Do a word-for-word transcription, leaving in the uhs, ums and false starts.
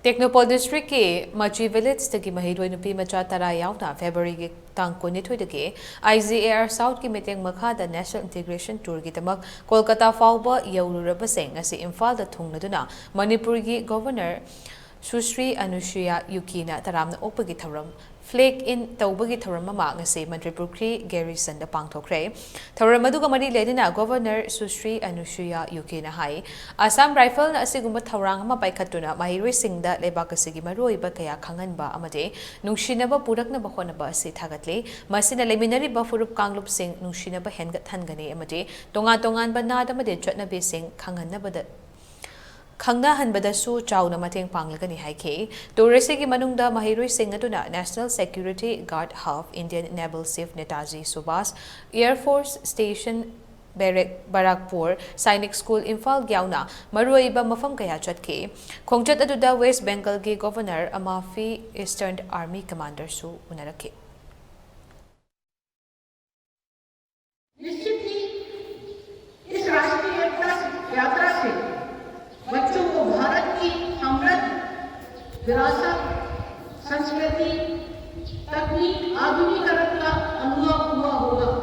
ꯇꯦꯡꯅꯧꯄꯜ ꯗꯤꯁꯇ꯭ꯔꯤꯛꯀꯤ ꯃꯆꯤ ꯚꯤꯂꯦꯖꯇꯒꯤ ꯃꯍꯩꯔꯣꯏ ꯅꯨꯄꯤ ꯃꯆꯥ ꯇꯔꯥ ꯌꯥꯎꯅ ꯐꯦꯕ꯭ꯔꯨꯋꯥꯔꯤꯒꯤ ꯇꯥꯡ ꯀꯨꯟꯅꯤꯊꯣꯏꯗꯒꯤ ꯑꯥꯏ ꯖꯤ ꯑꯦ ꯑꯥꯔ ꯁꯥꯎꯠꯀꯤ ꯃꯇꯦꯡ ꯃꯈꯥꯗ ꯅꯦꯁꯅꯦꯜ ꯏꯟꯇꯤꯒ꯭ꯔꯦꯁꯟ ꯇꯨꯔꯒꯤꯗꯃꯛ ꯀꯣꯜꯀꯇꯥ ꯐꯥꯎꯕ ꯌꯧꯔꯨꯔꯕꯁꯤꯡ ꯉꯁꯤ ꯏꯝꯐꯥꯜꯗ ꯊꯨꯡꯂꯗꯨꯅ ꯃꯅꯤꯄꯨꯔꯒꯤ ꯒꯣꯚꯔꯅꯔ ꯁꯨꯁ꯭ꯔꯤ ꯑꯅꯨꯁꯨꯌꯥ ꯌꯨꯀꯤꯅ ꯇꯔꯥꯝꯅ ꯑꯣꯛꯄꯒꯤ ꯊꯧꯔꯝ, ꯐ꯭ꯂꯦꯒ ꯏꯟ ꯇꯧꯕꯒꯤ ꯊꯧꯔꯝ ꯑꯃ ꯉꯁꯤ ꯃꯟꯇ꯭ꯔꯤ ꯄꯨꯈ꯭ꯔꯤ ꯒꯦꯔꯤꯁꯟꯗ ꯄꯥꯡꯊꯣꯛꯈ꯭ꯔꯦ꯫ ꯊꯧꯔꯝ ꯑꯗꯨꯒ ꯃꯔꯤ ꯂꯩꯅꯅ ꯒꯣꯚꯔꯅꯔ ꯁꯨꯁ꯭ꯔꯤ ꯑꯅꯨꯁꯨꯌꯥ ꯌꯨꯀꯤꯅ ꯍꯥꯏ, ꯑꯁꯥꯝ ꯔꯥꯏꯐꯜꯅ ꯑꯁꯤꯒꯨꯝꯕ ꯊꯧꯔꯥꯡ ꯑꯃ ꯄꯥꯏꯈꯠꯇꯨꯅ ꯃꯍꯩꯔꯣꯏꯁꯤꯡꯗ ꯂꯩꯕꯥꯛ ꯑꯁꯤꯒꯤ ꯃꯔꯨꯑꯣꯏꯕ ꯀꯌꯥ ꯈꯪꯍꯟꯕ ꯑꯃꯗꯤ ꯅꯨꯡꯁꯤꯅꯕ ꯄꯨꯔꯛꯅꯕ ꯍꯣꯠꯅꯕ ꯑꯁꯤ ꯊꯥꯒꯠꯂꯤ꯫ ꯃꯁꯤꯅ ꯂꯩꯃꯤꯟꯅꯔꯤꯕ ꯐꯨꯔꯨꯞ ꯀꯥꯡꯂꯨꯞꯁꯤꯡ ꯅꯨꯡꯁꯤꯅꯕ ꯍꯦꯟꯒꯠꯍꯟꯒꯅꯤ ꯑꯃꯗꯤ ꯇꯣꯉꯥꯟ ꯇꯣꯉꯥꯟꯕ ꯅꯥꯠ ꯑꯃꯗꯤ ꯆꯠꯅꯕꯤꯁꯤꯡ ꯈꯪꯍꯟꯅꯕꯗ ꯈꯪꯅꯍꯟꯕꯗꯁꯨ ꯆꯥꯎꯅ ꯃꯇꯦꯡ ꯄꯥꯡꯂꯒꯅꯤ ꯍꯥꯏꯈꯤ꯫ ꯇꯨꯔ ꯑꯁꯤꯒꯤ ꯃꯅꯨꯡꯗ ꯃꯍꯩꯔꯣꯏꯁꯤꯡ ꯑꯗꯨꯅ National Security Guard Half, Indian Naval Chief Netaji Subhas, Air Force Station Barrack, Barrackpore, Sainik School, Imphal ꯌꯥꯎꯅ ꯃꯔꯨꯑꯣꯏꯕ ꯃꯐꯝ ꯀꯌꯥ ꯆꯠꯈꯤ꯫ ꯈꯣꯡꯆꯠ ꯑꯗꯨꯗ ꯋꯦꯁ꯭ꯠ ꯕꯦꯡꯒꯜꯒꯤ ꯒꯣꯚꯔꯅꯔ ꯑꯃꯥꯐꯤ, Eastern Army Commanderꯁꯨ ꯎꯅꯔꯛꯈꯤ꯫ निश्चित ही इस राष्ट्रीय एकता यात्रा से बच्चों को भारत की समृद्ध विरासत, संस्कृति, तकनीक, आधुनिकीकरण का अनुभव हुआ होगा।